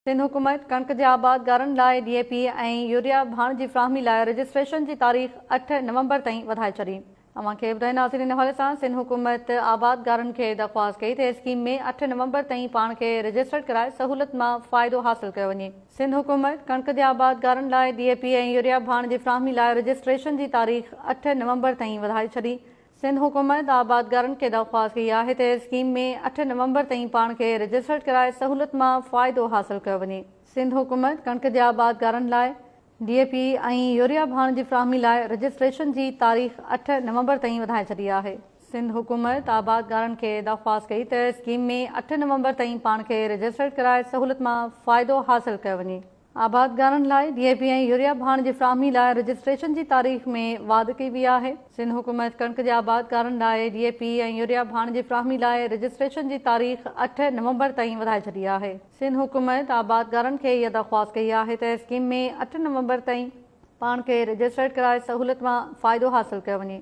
سنڌ حڪومت ڪڻڪ جي آبادگارن لاء ڊي اي پي ۽ يوريا ڀاڻ جي فراهمي لاء رجسٽريشن جي تاريخ اٺ نومبر تائين وڌائي ڇڏي. اوهان کي ٻڌائينداسين ان حوالي سان سنڌ حڪومت آبادگارن کي درخواست ڪئي ته اسڪيم ۾ اٺ نومبر تائين پاڻ کي رجسٽرڊ ڪرائي سهولت مان فائدو حاصل ڪيو وڃي. سنڌ حڪومت ڪڻڪ جي آبادگارن لاء ڊي اي پي ۽ يوريا ڀاڻ جي فراهمي لاء رجسٽريشن جي تاريخ اٺ نومبر تائين وڌائي ڇڏي. سنڌ حڪومت آبادگارن کي درخواست ڪئي آهي ته اسڪيم ۾ اٺ نومبر تائين پاڻ کي رجسٽرڊ ڪرائي سهولت مان فائدو حاصل ڪيو وڃي. سنڌ حڪومت ڪڻڪ جي آبادگارن لاء ڊي اي پي ۽ يوريا ڀاڻ جي فراهمي لاء رجسٽريشن جي تاريخ اٺ نومبر تائين وڌائي ڇڏي آهي. سنڌ حڪومت آبادگارن کي درخواست ڪئي ته اسڪيم ۾ اٺ نومبر تائين پاڻ کي رجسٽرڊ ڪرائي سهولت مان فائدو حاصل ڪيو وڃي. آبادگارن لاء ڊي اي پي ۽ يوريا ڀاڻ جي فراهمي لاء رجسٽريشن جي تاريخ ۾ واڌ ڪئي وئي آهي. سنڌ حڪومت ڪڻڪ جي آبادگارن لاء ڊي اي پي ۽ يوريا ڀاڻ جي فراهمي لاء رجسٽريشن جي تاريخ اٺ نومبر تائين وڌائي ڇڏي آهي. سنڌ حڪومت آبادگارن کي اها درخواست ڪئي آهي ته اسڪيم ۾ اٺ نومبر تائين پاڻ کي رجسٽرڊ ڪرائي سهولت مان فائدو حاصل ڪيو وڃي.